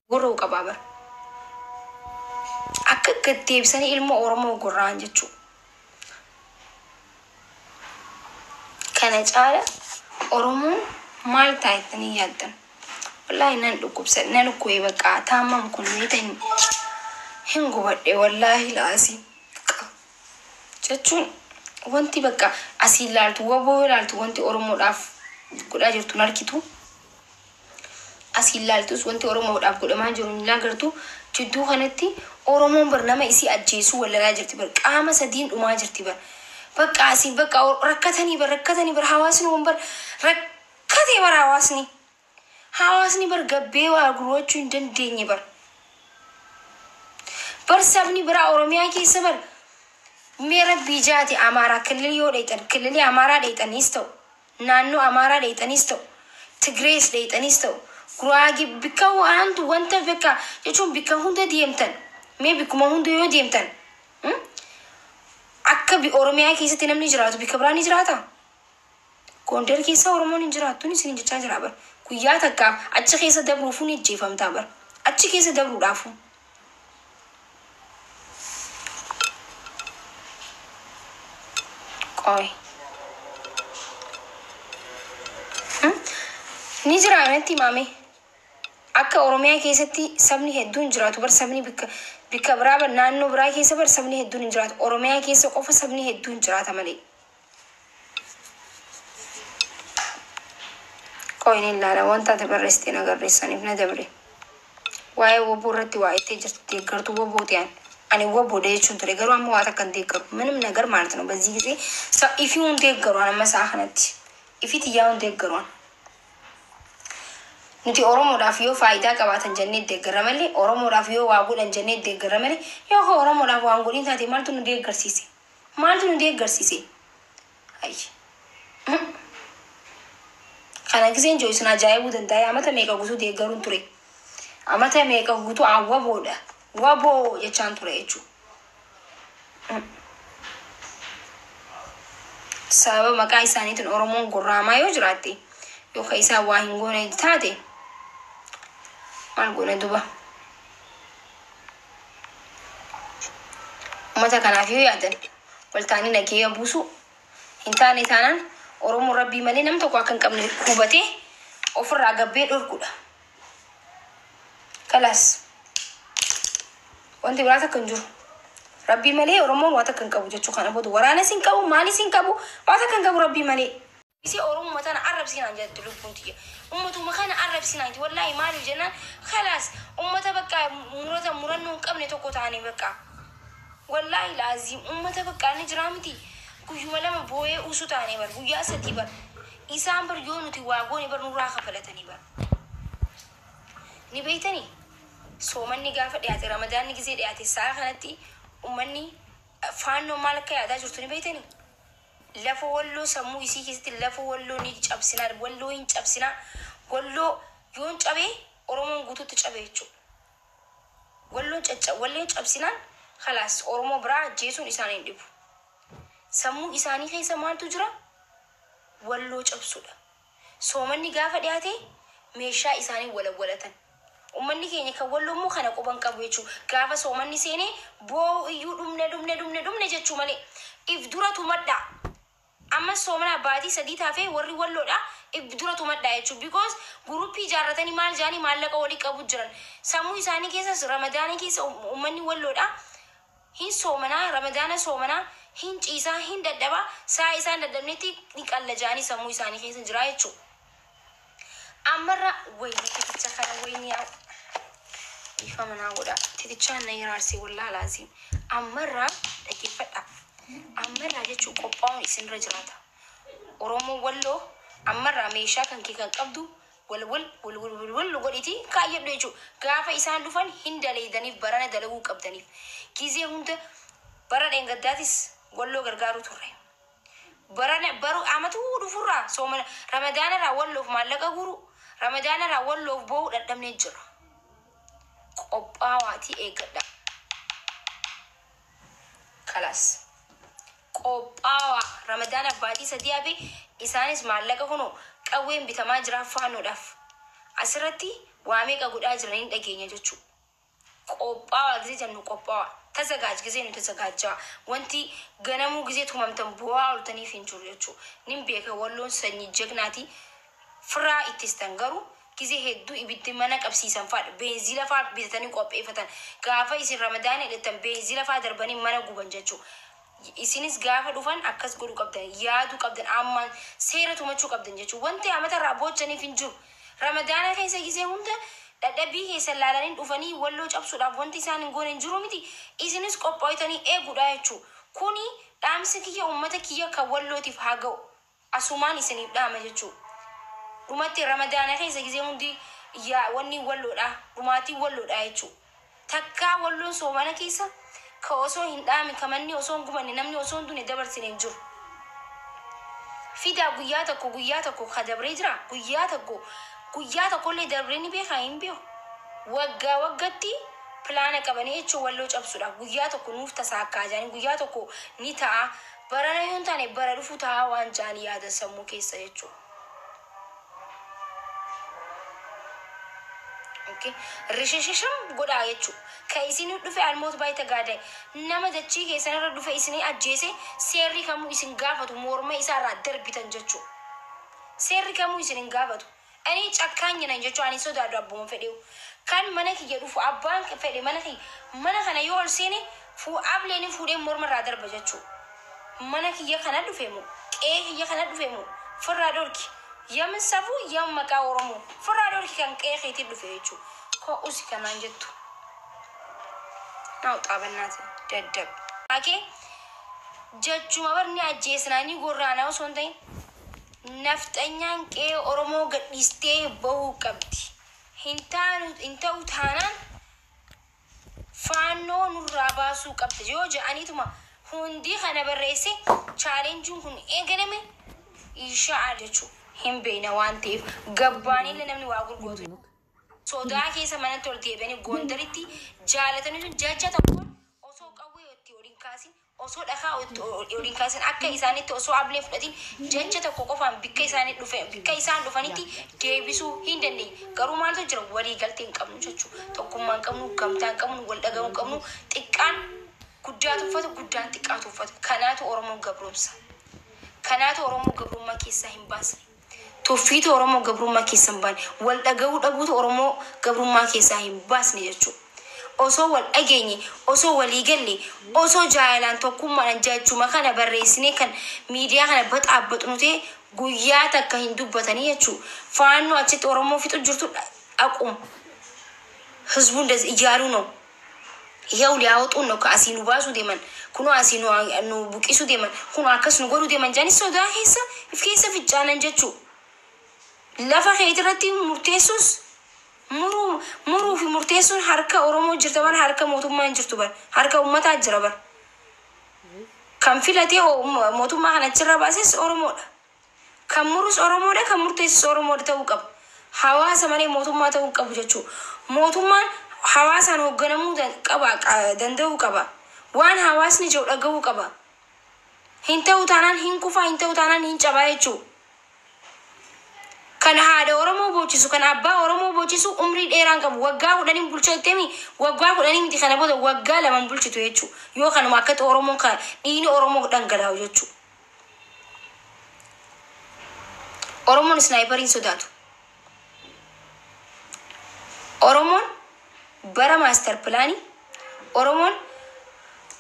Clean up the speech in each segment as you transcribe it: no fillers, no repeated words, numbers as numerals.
Gorra'uu qabaa bar. Akka gad deebisanii ilmoo Oromoo gorra'an jechuu. Kana caala Oromoon maal ta'a jettanii yaaddan? Wallaahi nan dhukkubsa na dhukkube bakka taamam kun beektan hin gubadhe wallaahi laasii. Jechuun wanti bakka asii ilaaltu waboo ilaaltu wanti Oromoodhaaf godhaa jirtu hin argitu. Asii ilaaltus wanti Oromoodhaaf godhamaa jiru hin agartu. Jidduu kanatti Oromoon bar nama isii ajjeesuu wallalaa jirti bar qaama sadiin dhumaa jirti bar. Bakka asii bakka rakkatanii bar rakkatanii bar hawaasni wan bar rakkatee bar hawaasni. Hawaasni bar gabbee waa gurgurachuu hin dandeenye bar. Bar sabni biraa Oromiyaa keessa bar mee rabbii jaati Amaaraa kililii yoo dheeyxan kililii Amaaraa dheeyxaniis ta'u naannoo Amaaraa dheeyxaniis ta'u Tigrees dheeyxaniis ta'u Guraagee bikka waantu wanta bakka jechuun bikka hunda deemtan mee bikkuma hunda yoo deemtan akka Oromiyaa keessatti namni jiraatu bikka biraa ni jiraata. Gondar keessa Oromoon hin jiraattuun isin jechaa jira bar. Guyyaa takkaaf achi keessa dabruufuu ni ajjeefamtaa bar. Achi keessa dabruudhaafu. Qoy. Ni jira natti himame. Akka Oromiyaa keessatti sabni hedduun jiraatu bar sabni bikka bikka biraa bar naannoo biraa keessa bar sabni hedduun hin jiraatu. Oromiyaa keessa qofa sabni hedduun jiraata malee. Qoy ni ilaala wanta ati barreessite na agarreessaniif na dabre. Waa'ee woboo irratti waa ittee jirti deeggartuu wobooti ani. Ani woboodha jechuun ture garuu amma waa takka hin deeggaru. ምንም ነገር ማለት ነው። በዚህ ጊዜ ifiun deeggaru an amma isaa kanatti. Ifi xiyyaa'uun deeggaru an. Nuti Oromoodhaaf yoo faayidaa qabaatan jennee deeggarra malee Oromoodhaaf yoo waa godhan jennee deeggarra malee yoo ka Oromoodhaaf waan godhin taate maaltu nu deeggarsiise? Maaltu nu deeggarsiise? Ayyi. Kana giseen jiru isin ajaa'ibuu danda'a. Amata meeqa guutuu deeggaruun ture. Amata meeqa guutuu an waboodha. Waboo jechaan ture jechuudha. Sababa maqaa isaaniitiin Oromoon gorraamaa yoo jiraatte yookaan isaan waa hin goone taate maal goone duba. Uummata kanaaf yoo yaadan waltaanii nageenya buusuu hin taane taanaan Oromoon rabbii malee nam tokko akka hin qabne hubatee ofirraa gabbee dhorkudha. Kalaas wanti biraa takka hin jiru. Rabbii malee Oromoon waa takka hin qabu jechuu kana booda waraanas hin qabu maalis hin qabu waa takka hin qabu rabbii malee. Isii Oromoo tana arrabsinaan jetti lubbuun tiyya. Uummatuma kana arrabsinaan jetti wallaahi maaliif jennaan kalaas uummata bakka murata murannoo hin qabne tokko ta'anii bakka. Wallaahi laaziim uummata bakka inni jiraa miti. Guyyuma lama boo'ee usu ta'anii bar guyyaa sadii bar. Isaan bar yoo nuti waa goone bar nurraa kafalatanii bar. Ni beeytanii? Soomanni gaafa dhiyaate ramadaanni gisee dhiyaate sa'a kanatti uummanni faannoo maal akka yaadaa jirtu ni beeytanii? Lafa walloo sammuu isii keessatti lafa walloo ni cabsinaa walloo hin cabsinaa walloo yoon cabee Oromoon guutuutti cabe jechuudha. Walloon cacca walloon cabsinaan khalaas Oromoo biraa ajjeesuun isaan hin dhibu. Sammuu isaanii keessa maaltu jira? Walloo cabsuudha. Soomanni gaafa dhiyaate meeshaa isaanii walawwalatan. Uummanni keenya kan walloo immoo kana quban qabu jechuudha. Gaafa soomanni seenee boo'u iyyuu dhumne dhumne dhumne dhumne jechuu malee if dura tumadhaa. Amma soomana baatii sadii taafee warri walloodha if dura tumadhaa jechuudha. Because guruppii ijaarratanii maal jaanii maallaqa walii qabu jiran. Sammuu isaanii keessas ramadaana keessa uummanni walloodha. Hin soomanaa ramadaana soomanaa hin ciisaa hin dadhabaa saa isaan dadhabnetti ni qallajaanii sammuu isaanii keessa jira jechuudha. Ammarra wayini titicha kana wayini yaa ifa manaa godha titichaan na hiraarsee wallaa laazim ammarraa dhaggeeffadha. Ammarraa jechuun qophaa'uun isinirra jiraata. Oromoo walloo ammarraa meeshaa kan kee kan qabdu walwal walwal walwal godhiti kaayyadhu jechuudha. Gaafa isaan dhufan hin daleeydaniif barana dalaguu qabdaniif. Gizee hunda bara dheengaddaatis walloo gargaaruu turre. Barana baru amatuu dhufurraa soomana ramadaanarraa walloof maallaqa guru ramadaanarraa walloof boo'uu dadhabnee jira. Qophaawaatii eeggadha. Kalaas. Qophaawaa ramadaana baatii sadii hafe isaanis maallaqa kunoo qawween bitamaa jira faannoodhaaf. Asirratti Waa meeqa godhaa jiranii dhageenya jechuudha. Qophaa'aa gisee jennu qophaa'aa. ተዘጋጅ ጊዜ ነው ተዘጋጃ wanti ganamuu gisee tumamtan bu'aa ooltaniif hin jiru jechuudha. Nin beeka Walloon sanyii jagnaati firaa ittistan garuu gisee hedduu ibiddi mana qabsiisan fa'aadha. Beenzila fa'aa bitatanii qopheeffatan. Gaafa isin Ramadaana hidhattan beenzila fa'aa darbanii mana guban jechuudha. Isinis gaafa dhufan akkas godhuu qabdan, yaaduu qabdan, ammaan seera tumachuu qabdan jechuudha. Wanti amata irraa boochaniif hin jiru. Ramadaana keessa gisee hunda dadhabbii keessa laalanii dhufanii Walloo cabsuudhaaf wanti isaan hin goone hin jiru miti. Isinis qophaa'itanii eeguudha jechuudha. Kuni dhaamsi kiyya uummata kiyya kan Wallootiif haa ga'u. Asumaan isiniif dhaama jechuudha. Dhumatti Ramadaana keessa gisee hundi yaa wanni Walloodha. Dhumaatii Walloodha jechuudha. Takkaa Walloon soomana keessa ka osoo hin dhaami, ka manni osoo hin gubanne, namni osoo hin dune dabarsine hin jiru. Fidaa guyyaa tokko, guyyaa tokko ka dabree jira. Guyyaa tokko, guyyaa tokkollee dabree ni beekaa? Hin beeku. Waggaa waggatti pilaana qabanii jechuun Walloo cabsuudhaaf guyyaa tokko nuuf tasaakkaa jedhanii guyyaa tokko ni ta'a. Barana yoo hin taane bara dhufu ta'a waan jedhanii yaadan sammuu keessa jechuudha. Okay. Rishishishim godhaa jechuudha. Ka isin dhufe almoot baay'ee tagaada'e nama dachii keessan irra dhufe isinii ajjeese seerri kamuu isin gaafatu morma isaarraa darbitan jechuudha. Seerri kamuu isin hin gaafatu. Ani cakkaany nan jechuudha, ani sodaadhu abbuma fedheewu. Kan mana kiyya dhufu abbaan fedhe mana kiyya mana kana yoo ol seene ableen fuudhee morma irraa darba jechuudha. Mana kiyya kana dhufe moo, qe'ee kiyya kana dhufe moo, firraa dhorki. Yamin safuu yam maqaa Oromoo firraa dhorki kan qe'ee keetii dhufe jechuudha. Ko'usi kanaan jettu. ናውጣ በእናትህ ደደብ አኬ jechuma barni ajjeesnaanii gorraanaa osoo hin ta'in nafxanyaan qe'ee Oromoo gadhiistee bahuu qabdi. Hin taanu, hin ta'u taanaan Faannoo nurraa baasuu qabdi yoo jedhaniituma hundi kana barreesse challengeiin kun eegalame ishaa jechuudha. Hin beekna waan ta'eef gabbaanillee namni waa gurguratu. Sodaa keessa manatti ol deebi'anii Gondaritti jaalatanii sun jecha tokkoon osoo qawwee itti ol hin kaasin, osoo dhakaa itti ol hin kaasin, akka isaanitti osoo ablee fudhatin jecha tokko qofaan bikka isaanii dhufe bikka isaan dhufanitti deebisuu hin dandeenye. Garuu maaltu jira? Walii galtee hin qabnu jechuudha. Tokkummaa hin qabnu, gamtaa hin qabnu, wal dhaga'uu hin qabnu. Xiqqaan guddaa tuffata, guddaan xiqqaa tuffata. Kanaatu Oromoo gabroomsa. Kanaatu Oromoo gabrummaa keessaa hin baasne. Tuffiitu Oromoo gabrummaa keessa hin baane. Wal dhaga'uu dhabuutu Oromoo gabrummaa keessaa hin baasne jechuudha. Osoo wal dhageenye, osoo walii galle, osoo jaalalaan tokkummaadhaan jechuma kana barreessinee kan miidiyaa kana baxaabbaxnu ta'e guyyaa takka hin dubbatanii jechuudha. Faannoo achitti Oromoo fixu jirtu aqum ህዝቡ እንደዚህ እያሉ ነው። ይኸው ሊያወጡን ነው። ከአሲ nu baasuu deeman, kunoo asii nu buqqisuu deeman, kunoo akkas nu godhuu deeman jedhanii sodaa keessa if keessa ficcaanan jechuu. Lafa keetirratti murteessuus muruu muruu fi murteessuun harka Oromoo jirta bar, harka mootummaa hin jirtu bar, harka uummataa jira bar. Kan filatee mootummaa kana achirra baases Oromoodha. Kan murus Oromoodha, kan murteessus Oromoodha ta'uu qaba. Hawaasa malee mootummaa ta'uu qabu jechuudha. Mootummaan hawaasaan hoogganamuu qaba, danda'uu qaba. Waan hawaasni jedhu dhaga'uu qaba. Hin ta'u taanaan hin kufaa, hin ta'u taanaan hin cabaa jechuudha. Kan haadha Oromoo boochisu, kan abbaa Oromoo boochisu umrii dheeraan qabu. Waggaa 10n bulcha jetteemi, waggaa 10 miti, kana booda waggaa 2n bulchitu jechuudha. Yoo kanuma akkatti Oromoon kan dhiigni Oromoo dhangala'u jechuudha. Oromoon sniperiin sodaatu. Oromoon bara master planii, Oromoon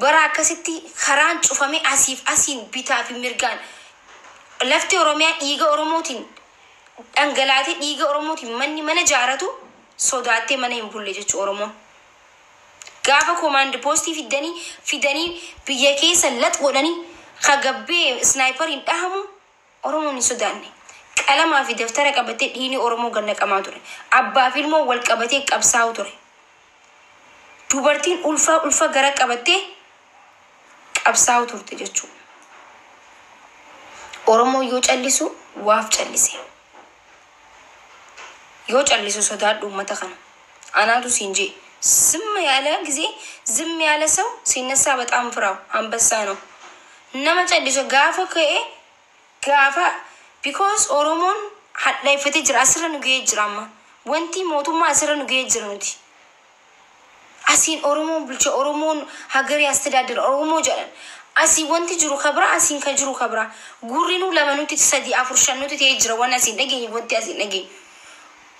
bara akkasitti karaan cufame asiif asiin bitaa fi mirgaan lafti Oromiyaa dhiiga Oromootiin dhangalaatee dhiiga Oromootiin manni mana jaaratu sodaattee mana hin bulle jechuudha Oromoon. Gaafa command postii fidanii fidanii biyya keessa lax godhanii kagabbee sniperiin dhahamu Oromoon hin sodaanne. Qalamaa fi daftara qabatee dhiigni Oromoo gannaqamaa ture. Abbaa fi ilmoo wal qabatee qabsaa'u ture. Dubartiin ulfa ulfa gara qabattee qabsaa'u turte jechuudha. Oromoo yoo callisu waaf callise. Yoo callisu sodaadhu uummata kana. Anaatu siin jee ዝም ያለ ጊዜ ዝም ያለ ሰው ሲነሳ በጣም ፍራው፣ አንበሳ ነው። Nama callisu gaafa ka'e gaafa because Oromoon hadheeffatee jira, asirra nu ga'ee jira amma. Wanti mootummaa asirra nu ga'ee jira nuti. Asiin Oromoon bulche, Oromoon hagarii astadaadara Oromoo jedhan. Asii wanti jiru kabira, asiin kan jiru kabira. Gurri nu lama nuti, sadi, afur, shan nuti ta'ee jira waan asiin dhageenye, wanti asiin dhageenye.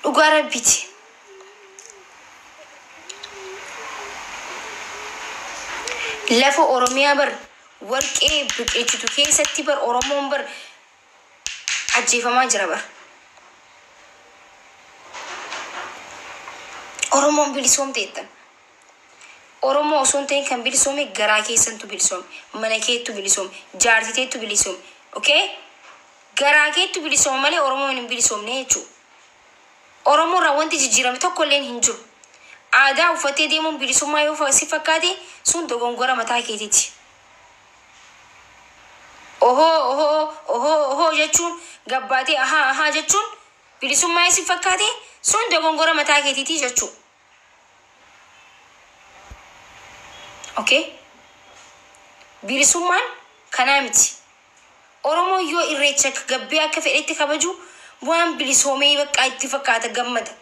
Dhugaa Rabbiiti. Lafa Oromiyaa bar warqee biqilchitu keessatti bar Oromoon bar ajjeefamaa jira bar. Oromoon bilisoomte jettan. Oromoo osoo hin ta'in kan bilisoome garaa keessantu bilisoome. Mana keettu bilisoome. Jaartii teettu bilisoome. Okay? Garaa keettu bilisoome malee Oromoon hin bilisoomne jechuudha. Oromoo irraa wanti jijjiirame tokko illee hin jiru. Aadaa uffatee deemuun bilisummaa yoo si fakkaate, sun dogongora mataa keetiiti. Ohoo ohoo ohoo ohoo jechuun, gabbaatee ahaa ahaa jechuun bilisummaa si fakkaate, sun dogongora mataa keetiiti jechuudha. Okay? Bilisummaan kanaa miti. Oromoon yoo irreecha gabbee akka fedhetti kabaju waan bilisoomee bakka itti fakkaata, gammada.